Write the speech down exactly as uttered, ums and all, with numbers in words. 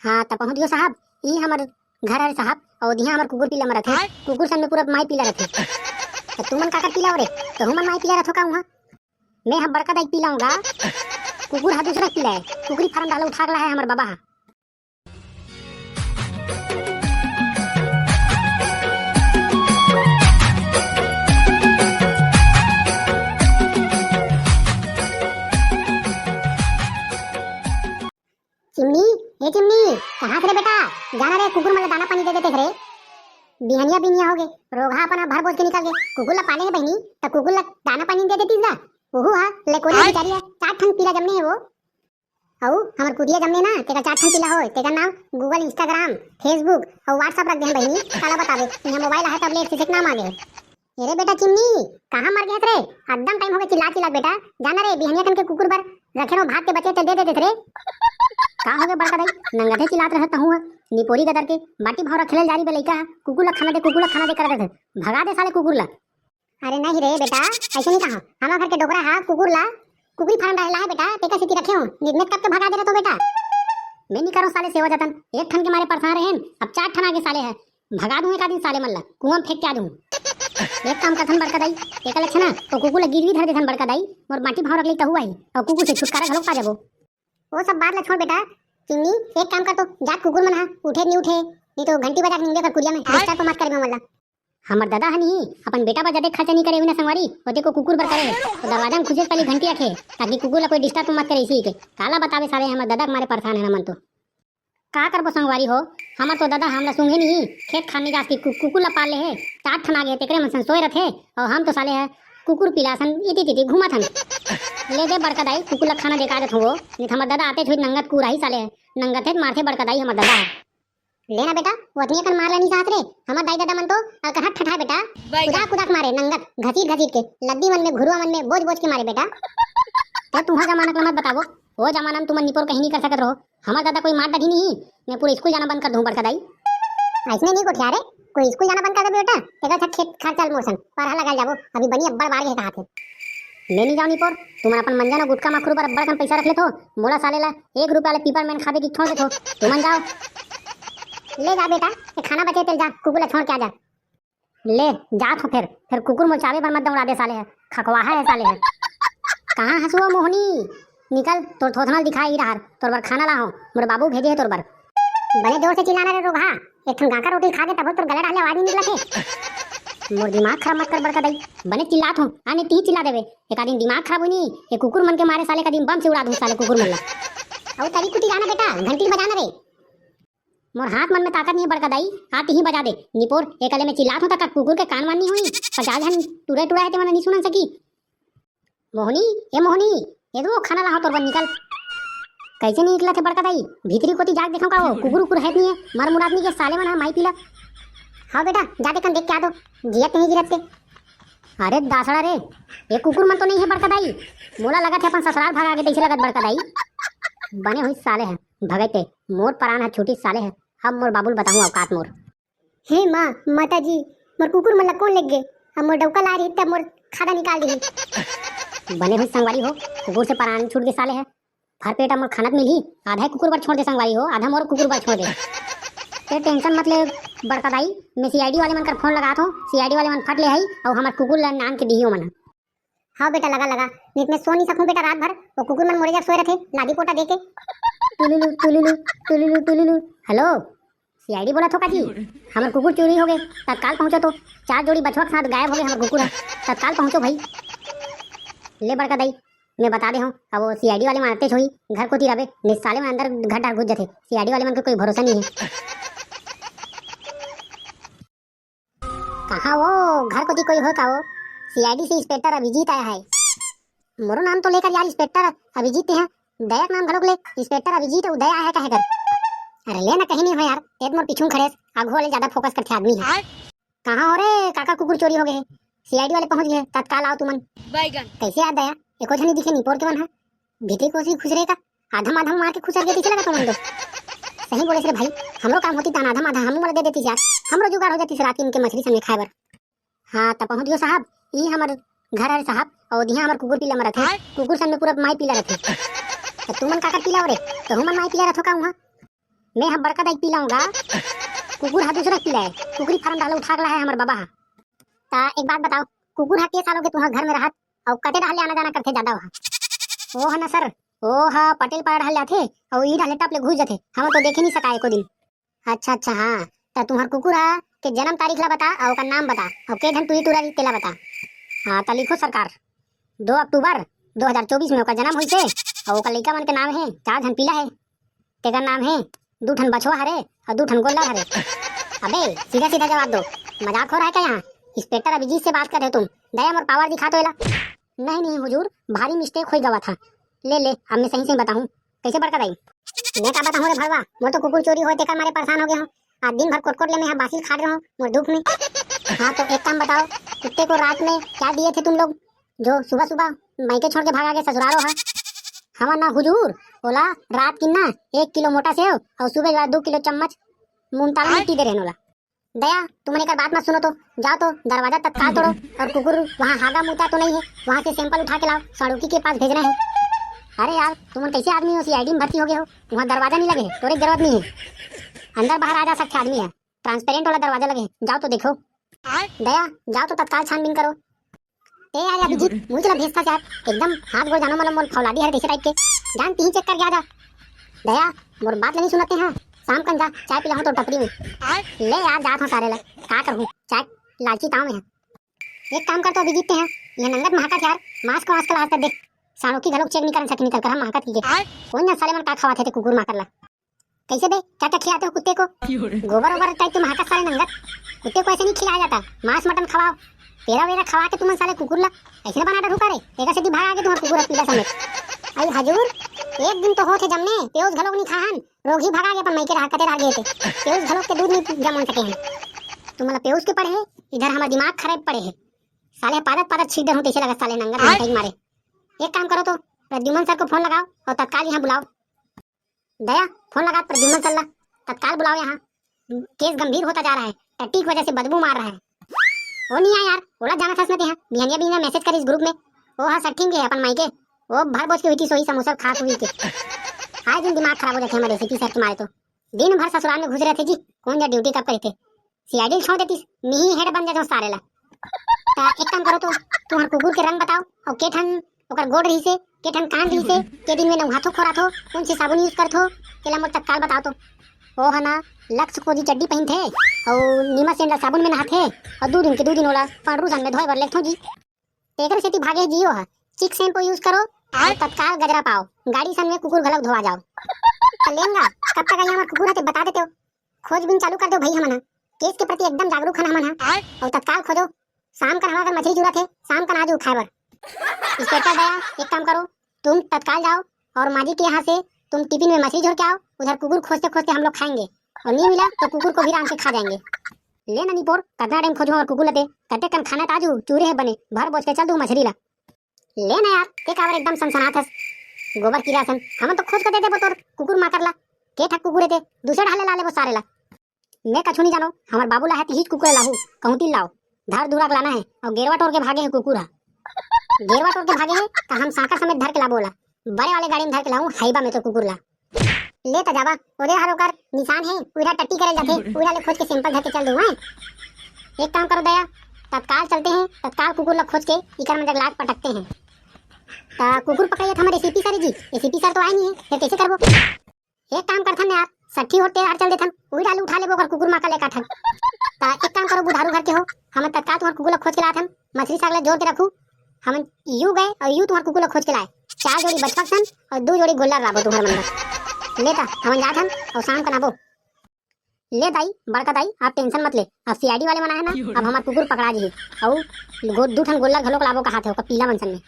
हाँ, त पहुँच गयो साहब, ई हमर घर हरे साहब, अउ दिहा हमर कुकुर पीला मरत हे। कुकुर सन में पूरा माई पीला रथे। त तुमन काकर पीला हो रे? तहू मन माई पीला रथो का उहाँ? मैं ह बड़का दाई पीला हूँ गा। कुकुर हा दूसरा पीला है, कुकरी फार्म डाला उठा गला है हमर बाबा हा। चिमनी, ए चिमनी, कहाँ से रे बेटा? जाना रे, कुकुर मन ला दाना पानी दे देते रे। बिहनिया बिहनिया हो गे, रोगहा अपन भर बोझ के निकल गे। कुकुर ला पाले है बहिनी, त कुकुर ला दाना पानी दे देतीस गा। ओहू हा लेकोरिया बिचारी है, चार ठन पीला जमने है वो। अउ हमर कुतिया जमने ना, तेकर चार ठन पीला होय, तेकर नाम Google, Instagram, Facebook अउ WhatsApp रख दे हन बहिनी। काला बतावे, इहाँ मोबाइल आहे, tablet से देख नाम आगे। ए रे बेटा चिमनी, कहाँ मर गए रे? एकदम टाइम हो गया चिल्ला चिल्ला बेटा। जाना रे, बिहनिया कन के कुकुर बर रखे रहो भात के बचे, चल दे दे देत रे। का हो गया बड़का दाई? नंगत हे चिल्लात रहे तहूँ ह। निपोरी गदर के बाटी भाव रखे ले जा रही बे लइका ह। कुकुर ला खाना दे, कुकुर ला खाना दे करत रहे। भगा दे साले कुकुर ला। अरे नहीं रे बेटा, ऐसे नहीं कहा। हमार घर के डोकरा हा कुकुर ला, कुकरी फार्म डाले ला है बेटा, तेकर सेती रखे हो। नित में कब के भगा दे रहे तो बेटा। मैं नहीं करूँ साले सेवा जतन। एक ठन के मारे परेशान रहेन, अब चार ठन आगे साले है। भगा दूँ एक आदमी साले मन ला, कुआं में फेंक के आ दूँ। एक काम करथन बड़का दाई, तेकर लक्षण ना, तो कुकुर ला गिरवी धर देथन बड़का दाई, मोर बाटी भाव रख ले तहू आई, और कुकुर से छुटकारा घलो पा जाबो। वो सब बात ला छोड़ बेटा, चिमनी, एक काम कर तो, जात कुकुर मन हा, उठे नहीं उठे, नहीं तो घंटी बजा के निंदे कर कुरिया में, disturb तो मत कर बे मोला। हमर ददा ह नहीं, अपन बेटा बर जादे खर्चा नहीं करे हुई ना संगवारी, ओते को कुकुर बर करे, तो दरवाजा में खुजे से पहले घंटी रखे, ताकि कुकुर ला कोई disturb मत करे इसी के। काला बतावे साले, हमर ददा के मारे परेशान है ना मन तो। का करबो संगवारी हो, हमर तो ददा हमला सूंघे नहीं, खेत खार नहीं जास के कु-, कुकुर ला पाल ले है, चार ठन आगे तेकरे मन सन सोए रथे, और हम तो साले है कुकुर पिला सन इति तिति घूमत हन। ले दे बड़का दाई, कुकुर ला खाना दे का देत हूँ वो, नहीं तो हमर ददा आते छुई नंगत कुराही साले है, नंगत है मारथे बड़का दाई हमर ददा है। ले ना बेटा, वो अतनी अकन मार ला नहीं चाहत रे। हमर दाई ददा मन तो अलकरहा ठठाए बेटा। कुदा कुदा के मारे, नंगत, घसीट घसीट के, लद्दी मन में, घुरुआ मन में, बोज बोज के मारे बेटा। तो तुहा जमाना के मत बतावो, वो जमाना में तुमन निपोर कहीं नहीं कर सकत रहो। हमर ददा कोई मार डाली नहीं, मैं पूरा स्कूल जाना बंद कर दूँ बड़का दाई। ऐसने नहीं कोठिया रे, कोई स्कूल जाना बंद कर दे बेटा, तेकर अच्छा खेत खार चल मोर संग, परहा लगा जाबो, अभी बनी अब्बड़ बाढ़ के कहा थे। मैं नहीं जाओ निपोर, तुमन अपन मंजन और गुटखा मखरू पर अब्बड़ कन पैसा रख लेथो, मोला साले ला एक रुपया ले पीपर मैन खा दे कि छोड़ देथो, तुमन जाओ। ले जा बेटा, ये खाना बचे तेल जा, कुकुर ला छोड़ के आ जा। ले, जात हो फिर, फिर कुकुर मोचावे बर मत दौड़ा दे साले है, खखवाहा है साले है। कहाँ हंसुआ मोहनी? निकल, तोर थोथनल दिखाई रहा, तोर बर खाना ला हो, मोर बाबू भेजे है तोर बर। बने जोर से चिल्लाना रे रोगहा, एक ठन गांका रोटी खा के तब तोर गला डाले आवाज नहीं निकलत हे। मोर दिमाग खराब मत कर बड़का दाई, बने चिल्लात हो, आने ती चिल्ला देवे, एक आदमी दिमाग खराब होनी, ये कुकुर मन के मारे साले का दिन बम से उड़ा दूं साले कुकुर मन ला। अउ तरी कुटी जाना बेटा, घंटी बजाना रे। मोर हाथ मन में ताकत नहीं है बड़का दाई, हाथ ही बजा दे। निपोर, एकले में चिल्लात हूँ तक कुकुर के कान वान नहीं हुई। पचास झन टुरा टुरा है ते मन नहीं सुनन सकी। मोहनी, ए मोहनी, ये दो खाना लाहो तोर बर निकल। कैसे नहीं निकला थे बड़का दाई? भीतरी कोती जाके देखो का वो कुकुर उकुर है नहीं है, मर मुराद नहीं के साले मन है माई पीला। हाँ बेटा, जा देखन देख के आ दो, जियत नहीं गिरत ते। अरे दासड़ा रे, ये कुकुर मन तो नहीं है बड़का दाई, मोला लगत है अपन ससुराल भागा के तैसे लगत बड़का दाई। बने हुई साले है, भगत है, मोर परान है छूटी साले है। अब मोर बाबू ल बताहूँ औकात मोर। हे माँ, माता जी, मोर कुकुर मन ला कौन लेग गे? अब मोर डौका ला रही तब मोर खादा निकाल दी। बने हुई संगवारी हो, कुकुर से परान छूट गे साले है। भर पेट अब मोर खाना त मिलही, आधा ही कुकुर बर छोड़ दे संगवारी हो, आधा मोर कुकुर बर छोड़ दे। ते टेंशन मत ले बड़का दाई, मैं सीआईडी वाले मन कर फोन लगात हूँ, सीआईडी वाले मन फट ले आई और हमार कुकुर ला नान के दिही ओमन। हाँ बेटा, लगा, लगा। नित में सो नहीं सकूं बेटा रात भर। वो कुकुर मन मोरे जग सोए रथे, लादी पोटा दे के। टुलुलु, टुलुलु, टुलुलु, टुलुलु। हेलो, सीआईडी बोला थो का जी? हमर कुकुर चोरी हो गए, तत्काल पहुंचो तो। चार जोड़ी बछवा के साथ गायब हो गए हमर कुकुर है, तत्काल पहुंचो भाई। ले बड़का दाई, मैं बता दे हूँ, अब वो सीआईडी वाले मानते छोई, घर कोती रहे, निस्साले में अंदर घर डार घुस जाते। सीआईडी वाले मन के कोई भरोसा नहीं है। कहाँ वो? घर कोती कोई हो का वो? सीआईडी से इंस्पेक्टर अभिजीत आया है। मोरो नाम तो लेकर यार, इंस्पेक्टर अभिजीत है। दया के नाम घलोक ले, इंस्पेक्टर अभिजीत उदय आया है कहे कर। अरे ले ना, कहीं नहीं हो यार, तेज मोर पीछू खड़े, आगू वाले ज्यादा फोकस करते आदमी है। कहाँ हो रे काका, कुकुर चोरी हो गए है, सीआईडी वाले पहुंच गए, तत्काल आओ तुमन। बैगन। कैसे यार दया, एको झनी दिखे निपोर के मन है? भीतरी कोसी खुसरे का, आधा माधा मार के खुसर गए, किसे लगा तुमन तो? सही बोले रे भाई, हमरो काम होती तान आधा माधा हम वाला दे देती यार, हमरो जुगाड़ हो जाती रात के इनके मछली सामने खाए बर। हाँ, त पहुंच गयो साहब, ई हमर घर हरे साहब, और यहाँ हमर कुकुर पीला मरत है। आय? कुकुर सन में पूरा माई पीला रहते। त तुमन काकर पीला हो रे? तो हमन माई पीला रथो का वहाँ? मैं ह बड़का दाई के पिलाहूँ गा। कुकुर ह दूसरा के पिलाए, कुकरी फार्म डाले उठा के लाए हे हमर बबा ह। ता एक बात बताओ, कुकुर ह के साल होगे तुम्हार घर में रहत, अउ कते डहर ले आना जाना करथे जादा ओहा? ओ ह ना सर, ओ ह पटेल पारा डहर ले आथे, अउ ई डहर ले टप ले घुस जाथे, हम तो देखे नहीं सका एको दिन। अच्छा अच्छा, हाँ, त तुम्हार कुकुर ह के जन्म तारीख ला बता अउ ओकर नाम बता, अउ के झन टूरी टूरा रही तेला बता। हाँ त लिखो सरकार, दो अक्टूबर दो हजार चौबीस में ओकर जन्म होइसे, अउ ओकर लइका मन के नाम हे, चार झन पीला हे, तेकर नाम हे, दू ठन बछवा हरे अउ दू ठन गोल्लर हरे। अबे सीधा सीधा जवाब दो, मजाक हो रहा है क्या यहाँ? इंस्पेक्टर अभिजीत से बात कर रहे हो तुम, दया मोर पावर दिखा तो एला। नहीं नहीं हुजूर, भारी मिस्टेक हो गवा था। ले ले, अब मैं सही सही बताऊँ, कैसे बड़का दाई? मैं का बताऊँ रे भड़वा, मोर तो कुकुर चोरी होए तेकर मारे परेशान हो गया हूँ। आज दिन भर कोट कोट ले मैं यहाँ बासी खाट रहा हूँ मोर दुख में। हाँ तो एक काम बताओ, कुत्ते को रात में क्या दिए थे तुम लोग, जो सुबह सुबह मायके छोड़ के भागा के ससुरारो हा? हवा ना हुजूर, ओला रात की ना एक किलो मोटा सेव अउ सुबह वाला दो किलो चम्मच मूंगताल मिट्टी दे रहे ओला। दया, तुमन एकर बात मत सुनो तो, जाओ तो दरवाजा तत्काल तोड़ो और कुकुर वहाँ हागा मूता तो नहीं है, वहाँ से सैंपल उठा के लाओ, साड़ुकी के पास भेजना है। अरे यार, तुमन कैसे आदमी हो, सीआईडी में भर्ती हो गए हो? वहाँ दरवाजा नहीं लगे है, तोरे जरूरत नहीं है। अंदर बाहर आ जा सकते आदमी है, ट्रांसपेरेंट वाला दरवाजा लगे है, जाओ तो देखो। दया, जाओ तो तत्काल छानबीन करो। ए यार, अभिजीत, मुझे चला भेजता यार, एकदम हाथ गोड़ जानो मतलब मोर फौलादी हर जैसे टाइप के। जान तीही चेक करके आ जा। दया, मोर बात नहीं सुनते हैं, शाम कन जा, चाय पिलाहूँ तो टपरी में। ले यार, जात हूँ सारे ला, का करूँ, चाय लालची ताव में है। एक काम कर तो अभिजीत ते हैं, ये नंगत महाका यार, मास्क वास्क ला हाथ कर दे, साड़ुकी घलोक चेक नहीं करन सकी निकल कर हम महाका की के। कौन जान साले मन का खवाथे ते कुकुर माकर ला। कैसे बे, क्या क्या खिलाते हो कुत्ते को? गोबर ओबर टाइप तुम हाका साले नंगत। कुत्ते को ऐसे नहीं खिलाया जाता, मांस मटन खवाओ, पेरा वेरा खवा के तुमन साले कुकुर ला ऐसे ना बना डर हुका रे। एकर सेती भाग आगे तुम्हारा कुकुर पीला समेत। आई हजूर, एक दिन तो होथे जमने, पेउस घलोक नहीं खाहन, रोगी भगा के अपन मायके रहा, कते रह गए थे। पेउस घलोक के दूध नहीं जमन सके हैं। तुमन ला पेउस के पड़े है, इधर हमारा दिमाग खराब पड़े है। साले पादत पादत छीट डर हूँ, तैसे लगा साले नंगत घंटा ही मारे। एक काम करो तो, प्रद्युमन सर को फोन लगाओ और तत्काल यहाँ बुलाओ। दया, फोन लगा प्रद्युमन सर ला, तत्काल बुलाओ यहाँ। केस गंभीर होता जा रहा है, टट्टी की वजह से बदबू मार रहा है। वो नहीं आया यार, ओला जाना था इसमें ते हैं। बिहनिया बिहनिया मैसेज करिस ग्रुप में, वो हाँ सट्ठिन के अपन माई के, वो भर बोझ के हुई थी सोई समोसा खा हुई के। आए दिन दिमाग खराब हो जाते हैं हमारे एसीपी सर के मारे तो। दिन भर ससुराल में घुस रहे थे जी, कौन जा ड्यूटी कब करे थे। सीआईडी छोड़ देतीस, मिही हेड बन जाते सारे ला। ता एक काम करो तो, तुम्हार कुकुर के रंग बताओ और के ठन ओकर गोड़ रहिसे, के ठन कान रहिसे, के दिन में नहाथो खोराथो, कौन से साबुन यूज करथो, तेला मोर तत्काल बताओ तो। ओ ह ना, लक्स कोजी चड्डी पहिनथे, अउ नीमा सेंडल साबुन में नहाथे, अउ दू दिन के दू दिन ओला पांडरू सन में धोए बर लेगथो जी। तेकर सेती भागे जी ओ ह, चिक शैम्पू यूज करो, अउ तत्काल गजरा पाओ, गाड़ी सन में कुकुर घलक धोवा जाओ। त लेंगा, कब तक आई हमर कुकुर ह ते बता देते हो। खोजबीन चालू कर दो भाई हमन ह। केस के प्रति एकदम जागरूक हन हमन ह। अउ तत्काल खोजो। शाम कन हमर घर मछली जुरत हे, शाम कन आ जाओ खाए बर। इंस्पेक्टर दया, एक काम करो, तुम तत्काल जाओ और माँ जी के यहाँ से तुम टिफिन में मछली झोर के आओ, उधर कुकुर खोजते खोजते हम लोग खाएंगे और नहीं मिला तो कुकुर को भी रांध के खा जाएंगे। ले ना निपोर, कतना टाइम खोजो और कुकुर लते, कते कन खाना ताजू चूरे है बने, भर बोझ के चल दू मछली ला। ले ना यार, ते काबर एकदम सनसनात हस? गोबर कीरा सन, हमन तो खोज के दे देबो तोर कुकुर माकर ला। के ठक कुकुर हे ते, दूसरे ढाले ला लेबो सारे ला। मैं कछु नहीं जानो, हमर बाबू ला है तिहीच कुकुर लाहू, कहूँ तिल लाओ। धर धुरा के लाना है, और गेरवा टोर के भागे है कुकुर हा। गेरवा टोर के भागे है, त हम सांकर समेत धर के लाबो ओला। बड़े वाले गाड़ी में धर के लाऊं, हाईबा में तो कुकुर ला। ले त जाबा, ओदे हर ओकर निशान हे, उइरा टट्टी करे जाथे, उइरा ले खोज के सैंपल धर के चल दूं, हैं? एक काम करो दया, तत्काल चलते हैं, तत्काल कुकुर ला खोज के इकर मन जग लात पटकते हैं। त कुकुर पकड़े त हमर एसीपी सर जी, एसीपी सर तो आए नहीं है, फिर कैसे करबो? एक काम करथन यार, सट्ठी होते यार चल देथन, उइरा ले उठा लेबो ओकर कुकुर माकर ले काठन। त एक काम करो बुधारू घर के हो, हमन तत्काल तुम्हार कुकुर ला खोज के लाथन, मछली साग ला जोर के रखू, हमन यू गए और यू तुम्हार कुकुर ला खोज के लाए। चार जोड़ी बछवा सन और दू जोड़ी गोल्लर लाबो तुम्हार मन बर। ले त, हमन जात हन और शाम कन आबो। ले दाई, बड़का दाई, आप टेंशन मत ले, अब सीआईडी वाले मन आए ना, अब हमार कुकुर पकड़ा जी। और गो-, दू ठन गोल्लर घलोक लाबो कहात हे, ओकर पीला मन सन में।